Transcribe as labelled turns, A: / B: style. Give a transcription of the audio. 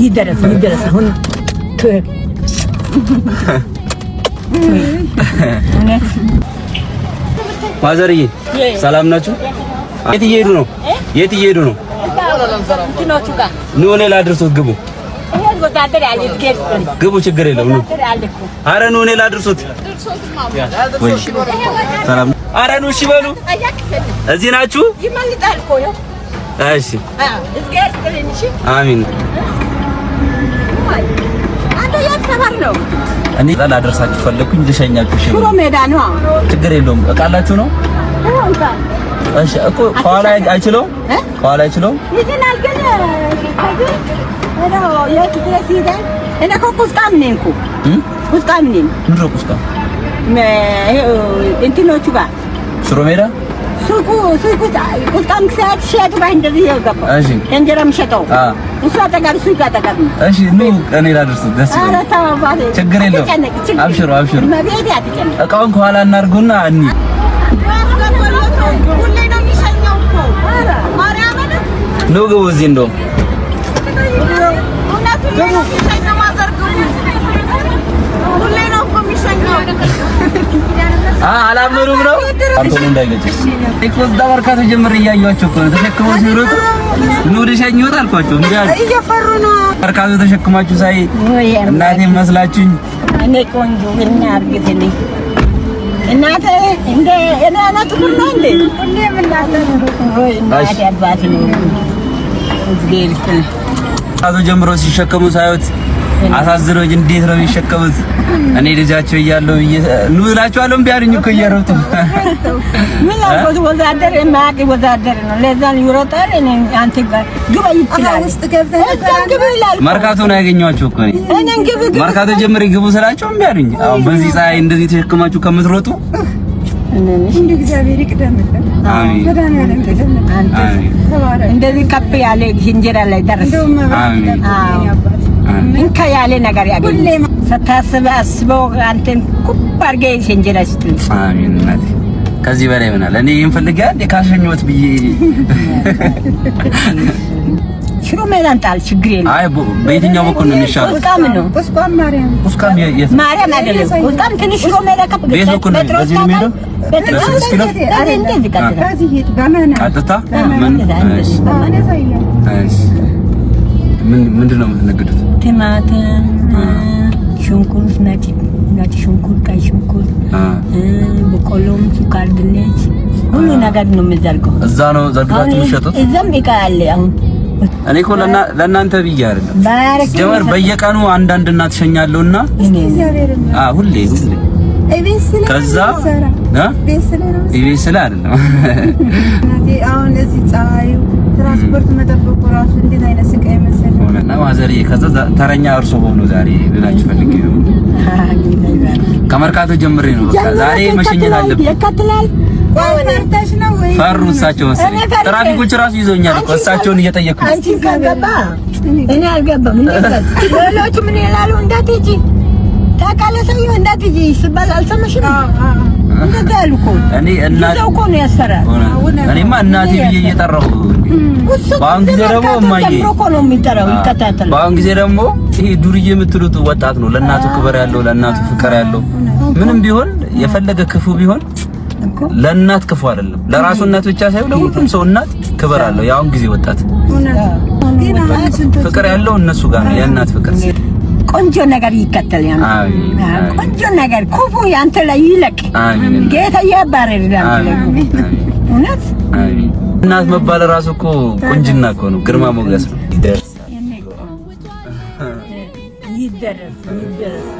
A: ይደረስ ይደረስ አሁን።
B: ማዘርዬ ሰላም ናችሁ? የት እየሄዱ ነው? የት እየሄዱ ነው? ኑ እኔ ላድርሶት። ግቡ ግቡ፣ ችግር የለውም። ኑ፣ ኧረ ኑ እኔ ላድርሶት። ሰላም። ኧረ ኑ እሺ በሉ። እዚህ ናችሁ? እሺ፣ አሚን። እኔ ላደርሳችሁ ፈለኩኝ፣ ልሸኛችሁ። እሺ፣
A: ሽሮ ሜዳ ነው።
B: ችግር የለውም። እቃላችሁ ነው። እሺ እኮ ከኋላ አይችለውም፣ ከኋላ አይችለውም።
A: ይችላል ግን የት ድረስ ይሄዳል? እኔ እኮ ቁስቋም ነኝ እኮ፣ ቁስቋም ነኝ።
B: ምንድን ነው ቁስቋም?
A: እንትኖቹ ጋር
B: ሽሮ ሜዳ
A: ሱቁ ሱቁ ቁስቋም ሲሸጡ ጋር እንደዚህ የገባው እንጀራ የምሸጠው እሱ አጠገብ፣ ሱቅ አጠገብ ነው።
B: እሺ ኑ እኔ ላድርስ። ደስ ይበል። ችግር የለውም። አብሽሩ አብሽሩ። እቃውን ከኋላ እናድርጉና እኒ ኑ ግቡ። እዚህ እንደውም አላመኑም ነው። አንቶኒ እንዳይገጭ እኮ እዛ መርካቶ ጀምሬ እያየኋቸው እኮ ነው ተሸክመው ሲሮጡ። ኑ ልሸኝዎት አልኳቸው። እንዴ
A: እየፈሩ ነው።
B: መርካቶ ተሸክማችሁ ሳይ እናቴ መስላችሁኝ።
A: እኔ ቆንጆ እና አርግትልኝ እናቴ እንደ እኔ አይነት ሁሉ ነው እንዴ? ሁሌም እናቴ ወይ እናቴ አባቴ ነው። እግዚአብሔር ይስጥልኝ።
B: መርካቶ ጀምሮ ሲሸከሙ ሳይወት አሳዝኖኝ እንዴት ነው የሚሸከሙት? እኔ ልጃቸው እያለሁ ኑ እላቸዋለሁ። እምቢ አሉኝ እኮ እየሮጡ።
A: ምን አልኩት? ወዛደር የማያውቅ ወዛደር ነው። ለዛን ይሮጣል። እኔ አንተ ጋር ግባ ይችላል።
C: ውስጥ ገብተህ
A: ግብ ይላል።
B: መርካቶ ነው ያገኘኋቸው እኮ እኔ።
A: እኔን ግብ ግብ
B: መርካቶ ጀምሬ ግቡ ስላቸው እምቢ አሉኝ። አሁን በዚህ ፀሐይ እንደዚህ ተሸክማችሁ ከምትሮጡ
C: እንደ እግዚአብሔር ይቅደምልን።
B: አሜን።
C: መድኃኒዓለም ይቅደምልን።
B: አሜን።
C: ተባረክ።
A: እንደዚህ ከፍ ያለ እንጀራ ላይ ደርስ።
C: እንደውም መብራት
B: አሜን።
C: ይቅደምልን አባት።
A: እንካ ያለ ነገር ያገኝ ስታስብ አስበው አንተን ኩብ አድርገህ እንጀራ ስትል
B: አሜን። እናቴ ከዚህ በላይ ምን አለ? እኔ ይሄን ፈልጌ አንዴ ካሸኘሁት ብዬ።
A: ሽሮ ሜዳን ጣል፣ ችግር የለም።
B: አይ በየትኛው በኩል ነው የሚሻለው?
A: ቁስቋም ነው።
C: ቁስቋም ማርያም።
B: ቁስቋም የት?
A: ማርያም አይደለም። ቁስቋም ትንሽ ሽሮ ሜዳ ከፍ
B: ቤት በኩል ነው። በዚህ ነው የሚሄደው? በስድስት ኪሎ
A: እንደዚህ ቀጥታ
C: በዚህ ሂድ በመና
B: ቀጥታ ምን? እሺ እሺ። ምን ምንድን ነው የምትነግዱት?
A: ቲማቲም፣ ሽንኩርት፣ ነጭ ነጭ ሽንኩርት፣ ቀይ ሽንኩርት፣ በቆሎም፣ ስኳር ድንች፣ ሁሉ ነገር ነው የምዘርገው።
B: እዛ ነው ዘርግታችሁ የምትሸጡት?
A: እዛም እቃ አለ አሁን።
B: እኔ እኮ ለእናንተ ብዬ አይደለም። ጀመር በየቀኑ አንዳንድ እናት ሸኛለሁና ሁሌ ሁሌ ከዛ ኢቤስ ስለ አይደለም።
C: አሁን እዚህ ፀሐዩ ትራንስፖርት መጠበቁ ራሱ እንዴት አይነት ስቃይ መሰለህ።
B: እና ማዘርዬ ከዛ ተረኛ እርሶ ሆኖ ዛሬ ልላችሁ ፈልጌ ነው። ከመርካቶ ጀምሬ ነው በቃ ዛሬ መሸኘት አለብኝ።
A: ይከተላል።
B: ፈሩ እሳቸው መሰለኝ። ትራፊኮች ራሱ ይዞኛል እኮ እሳቸውን እየጠየኩ ነው።
A: አንቺ ካልገባ እኔ አልገባም። ሌሎቹ ምን ይላሉ? እንዳትሄጂ ታውቃለህ፣ ሰውዬው እንዳትሄጂ ሲባል አልሰማሽም? እንደዛ ያሉ እኮ።
B: እኔ እናቴ
A: እኮ ነው ያሰራል።
B: እኔማ እናቴ ብዬ እየጠራሁ። በአሁን ጊዜ ደግሞ እማዬ
A: እኮ ነው የሚጠራው፣ ይከታተላል።
B: በአሁን ጊዜ ደግሞ ይሄ ዱርዬ የምትሉት ወጣት ነው ለእናቱ ክብር ያለው፣ ለእናቱ ፍቅር ያለው። ምንም ቢሆን የፈለገ ክፉ ቢሆን ለእናት ክፉ አይደለም። ለራሱ እናት ብቻ ሳይሆን ለሁሉም ሰው እናት ክብር አለው። የአሁን ጊዜ ወጣት ፍቅር ያለው እነሱ ጋር ነው የእናት ፍቅር።
A: ቆንጆ ነገር ይከተል። ያን ቆንጆ ነገር ክፉ ያንተ ላይ ይለቅ። ጌታ ያባረር ያንተ ላይ እውነት።
B: እናት መባል ራሱ እኮ ቁንጅና እኮ ነው፣ ግርማ ሞገስ ነው። ይደርሳል
A: ይደረስ ይደረስ።